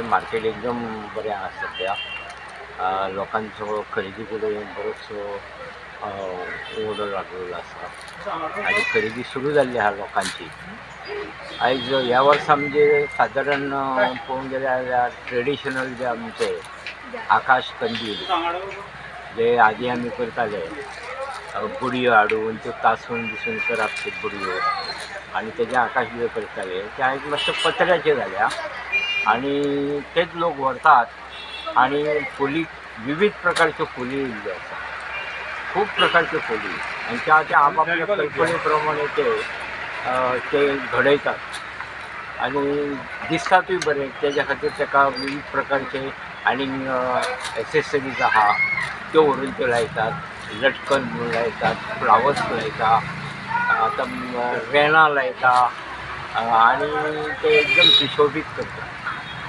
Market एकदम बरें आहा सद्या. लोकांचो खरेदी कडेन बरोचसो ओडो लागलेलो आसा आनी खरेदी सुरू जाल्ली आहा लोकांची. आयज ह्या वर्सा म्हणजे सादारण पळोवंक गेल्यार जाल्यार ट्रेडिशनल जे आमचे आकाश कंदील जे आदी आमी करताले, बुडयो हाडून त्यो तासून बिसून करप त्यो बुडयो आनी तेजे आकाश दिवे करताले, ते आयज मातशे पत्र्याचे जाल्या आनी तेच लोक व्हरतात. आनी फोली, विविध प्रकारच्यो फोली येयल्ल्यो आसा, खूब प्रकारच्यो फोली, आनी त्या त्या आपापल्या कल्पने प्रमाणे ते ते घडयतात आनी दिसतातूय बरें. तेज्या खातीर ताका विविध प्रकारचे आनी एक्सेसरीज आहा, त्यो व्हरून त्यो लायतात. लटकन म्हणून लायतात, फ्लावर्स लायता, आतां रेणां लायता आनी ते एकदम सुशोभीत करता.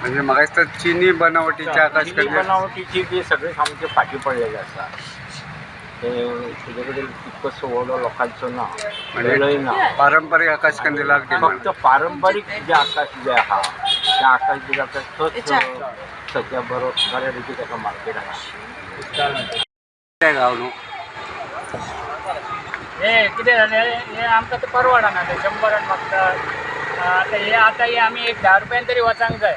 म्हणजे म्हाका दिसता चिनी बनावटीच्या आकाश चिनी कंदील बनावटीची बी सगळे सामके फाटीं पडलेले आसा. ते तेजे कडेन तितकोसो ओडो लोकांचो ना, म्हणजे वेळय ना. पारंपरिक आकाश कंदिलाक डिमांड. फक्त पारंपरीक जे आकाश जे आहा त्या आकाश दिव्याक तोच सद्या बरो बऱ्या पैकी ताका मार्केट आहा. गांव न्हू. हे कितें जालें, हे आमकां तें परवडना, ते 100 मागतात. आतां हे आतां हे आमी एक 10 रुपयान तरी वचांक जाय.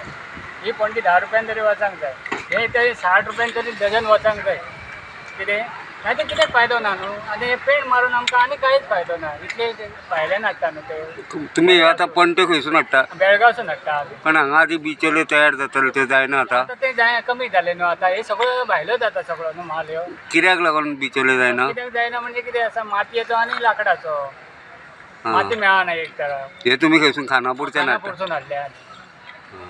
ही पणटी 10 रुपयान तरी वचांक जाय. हे तरी 60 रुपयान तरी डजन वचांक जाय. कितें नाही ते कितें फायदो ना न्हू. आनी हे पेंट मारून आमकां आनी कांयच फायदो ना. इतले ते भायल्यान हाडटा न्हू ते. तुमी हे आतां पणट्यो खंयसून हाडटा? बेळगांवसून हाडटा आमी. पण हांगा आदी बिचोले तयार जाताले, त्यो जायना आतां. आतां ते जाय कमी जाले न्हू. आतां हे सगळ्यो भायल्यो जाता सगळो न्हू म्हाल ह्यो. कित्याक लागून बिचोले जायना? कित्याक जायना म्हणजे कितें आसा, मातयेचो आनी लांकडाचो. माती मेळना एक तर. हे तुमी खंयसून, खानापूरच्यान हाडटा? खानापूरसून हाडले आमी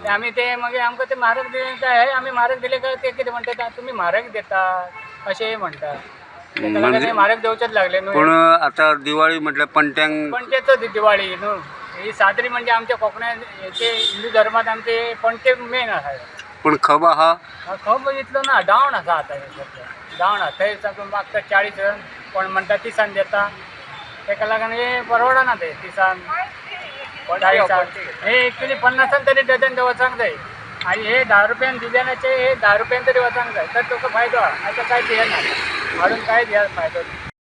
ते. आमी ते मागीर आमकां ते म्हारग दिले काय, हे आमी म्हारग दिले काय, ते कितें म्हणटा, तुमी म्हारग दितात अशेंय म्हणटा. ताका लागून ते म्हारग दिवचेच लागले न्हू. पूण आतां दिवाळी म्हटल्यार पणट्यांक पणजेचो दिवाळी न्हू ही साजरी. म्हणजे आमच्या कोंकणात हेचे हिंदू धर्मात आमचे पणजे मेन आसा. पूण खब आहा. खब इतलो ना, डावन आसा आतां. हे सद्या डावन आसा. थंय सामको मागता 40, कोण म्हणटा 30 दिता. ताका लागून हे परवडना ते 30, 40. हे एक्चुली 50 तरी डजन वचांक जाय. आनी हे 10 रुपयान डिजायनाचे, हे 10 रुपयान तरी वचांक जाय, तर तुका फायदो आहा. आतां कांयच हे ना, हाडून कांयच हे फायदो ना.